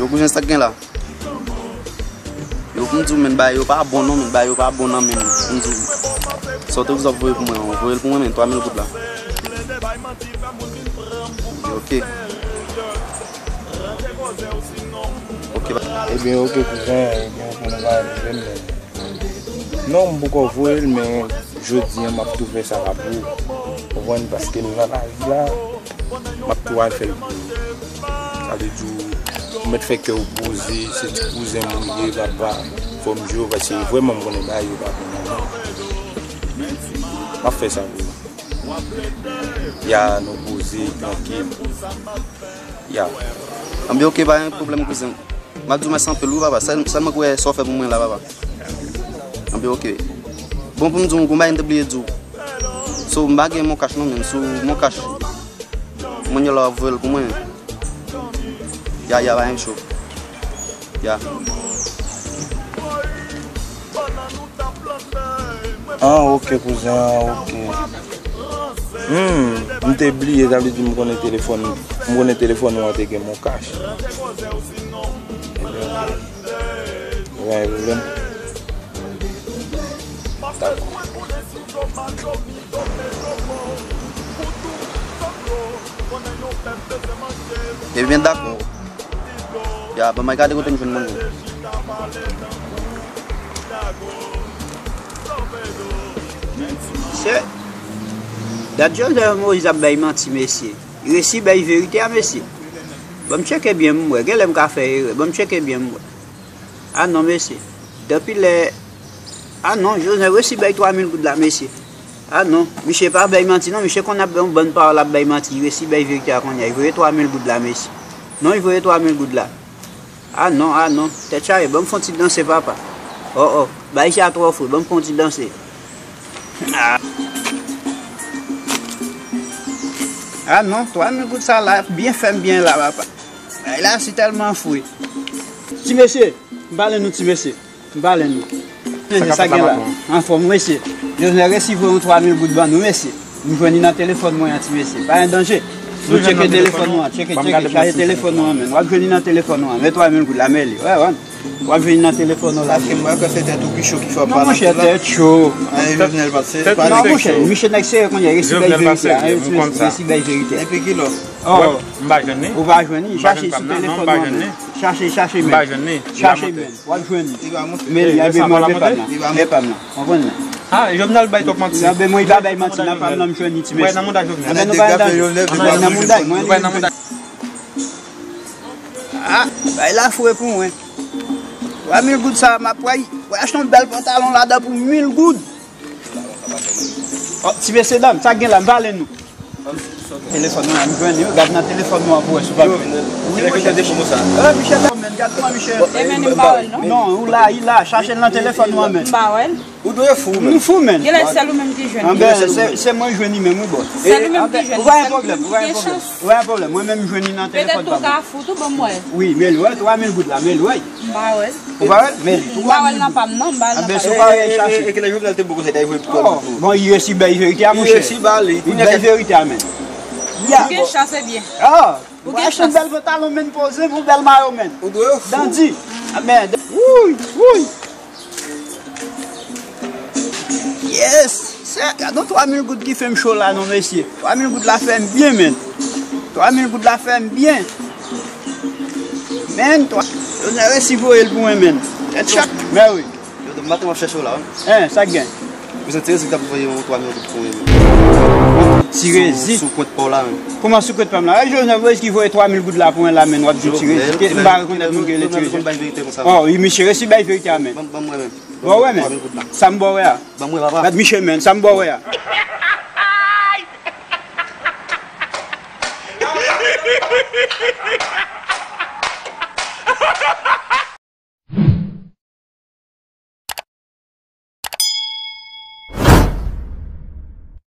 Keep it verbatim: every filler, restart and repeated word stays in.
Kouzen, sa k gen la? Yo, pou m di w, men, bagay yo pa bon non, men, bagay yo pa bon nan men m. Pou m di w, sa w te di w ap voye pou mwen an, voye l pou mwen, men, twa mil goud la. Ok. Ok, ba- Ebyen, ok, kouzen, ebyen, ok, nou pa rive, men. Non, m poko voye l, men jodi a, m ap tou fè sa la pou ou. Konprann? Paske m nan lari la, m ap tou al fè l pou ou. Sa vle di, ou mèt fè kè w poze, se ti kouzen m ou ye, papa. Fò m di w, paske vrèman, m konnen bagay yo pa bon nan men w. M ap fè sa pou ou. Ya, nou poze, trankil. Ya. Anben, ok, pa gen pwoblèm, kouzen. M ap di w mèsi anpil, wi, papa. Sèl, sèlman k wè sa w fè pou mwen la, papa. Anben, ok. Bon, pou m di w, gon bagay m te bliye di w. So, m pa gen mon cash non, men sou mon cash. Mwen yo la w ap voye l pou mwen. Ya, ya, pa gen cho. Ya. Ah, ok, kouzen, ah, ok. Hmm, m te bliye, sa vle di m konnen telefòn, m konnen telefòn ou an te gen mon cash. Ebyen, ok. Pa gen pwoblèm. Dakò. Ebyen, dakò. Ya, ban m al gade kote m jwenn manje. Se dat Jovenel Moïse ap bay manti, mesye. Li resi bay verite a, mesye. Ban m tcheke byen, m wè. Genlè m ka fè erè. Ban m tcheke byen, m wè. Ah non, mesye. Depi lè, ah non, Jovenel resi bay twa mil goud la, mesye. Ah non, misye pa bay manti non, misye konn ap bay yon bann pawòl, ap bay manti, li resi bay verite a kounye a, li voye twa mil goud la, mesye. Non, li voye twa mil goud la. Ah non, ah non, tèt chaje, ban m fè yon ti danse, papa. Oh, oh, bagay sa twò fre, ban m fè yon ti danse. Ah. Ah non, twa mil goud sa la, byen fè m byen la, papa. Bagay la, se tèlman fre. Ti mesye, m pale nou, ti mesye. M pale nou. Sa k ap fèt la, patwon? Anfòm, mesye. Jovenel resi voye yon twa mil goud ban nou, mesye. M jwenn li nan telefòn mwen an, ti mesye. Pa gen danje. Nou tcheke telefòn nou an, tcheke, tcheke, chaje telefòn nou an, men. W ap jwenn li nan telefòn nou an. Men twa mil goud la, men li. Wè, wè. W ap jwenn li nan telefòn nou la. Paske m wè ke se tèt ou ki cho ki fè w pale anpil la. Non, monchè, tèt cho. Jovenel pase. Non, monchè, misye nèg serye kounye a, resi bay verite a, resi bay verite a. Epi ki lò? Oh. M pa jwenn li. Ou pa jwenn li? Chache sou telefòn nou an, men. Chache, chache, men. M pa jwenn li. Chache, men. W ap jwenn li. Men li, ebyen, mwen, men pa m nan. Men pa m nan. Konprann nan. Ah, Jovenel bay twòp manti. Ebyen, mwen, li pa bay manti, nan pa m nan, m jwenn li, ti mesye. Mwen nan mouda Jovenel. Ebyen, nou pa nan mouda, mwen, mwen nan mouda. Ah, bay la fre pou mwen. Twa mil goud sa, m ap pral, pral achte yon bèl pantalon ladan pou mil goud. Oh, ti mesye dam, sa gen la, m pale nou. Telefòn nou an, m jwenn yo, gad nan telefòn nou an pou wè si w pa. Wi, monchè. Telefòn de pou sa. Eh, misye la, men, gad kòman misye. E men m pa wè l, non. Non, ou la, li la, chache l nan telefòn nou an, men. M pa wè l. Ou dwe fou, men. Nou fou, men. Genlè sèl ou menm ki jwenn li. Anben, se, se mwen jwenn li menm, wi, bòs. Sèl ou menm ki jwenn li, sèl ou menm ki gen chans. Ou pa gen pwoblèm, ou pa gen pwòblèm. Mwen menm m jwenn li nan telefòn pa m. Petèt ou ka fou tou, ban m wè. Wi, men l wè, twa mil goud la, men l wè. M pa wè l. Ou pa wè l? Men li. M pa wè l nan pa m, non, m pa wè l nan pa m. Anben, si w pa wè l, chache. E, e, e, e, lè Jovenel te bwoko sa, li te voye pou twa mil goud. Bon, li resi bay verite a, monchè. Li resi ba li. Li bay verite a, men. Ou gen chans, ebyen. Ah! Ou gen chans. Ou achte yon bèl pantalon, men, poze, yon bèl mayo, men. Ou dwe fou. Dandi. Anben, wouy, wouy. Yes! Sè, gad yon twa mil goud ki fè m cho la non, mesye. Twa mil goud la fè m byen, men. Twa mil goud la fè m byen. Men, twa, Jovenel resi voye l pou mwen, men. Tèt chak. Men wi. Yo, maten m ap chèche w la, wi. Hein, sa k gen? Ou santi Rezi t ap voye yon twa mil goud pou mwen, men. Ti Rezi? Sou, sou kont pa w la, men. Kòman sou kont pa m la? E Jovenel Moïse ki voye twa mil goud la pou mwen la, men, w ap di w Ti Rezi. M pa rekonèt moun ki rele Ti Rezi. Oh, wi, misye resi bay verite a, men. Ban, ban mwen, men. Ban, ban mwen, men. Bon, wè, men. Sa m ba w wè a. Ban mwen, papa. Gad misye, men. Sa m ba w wè a.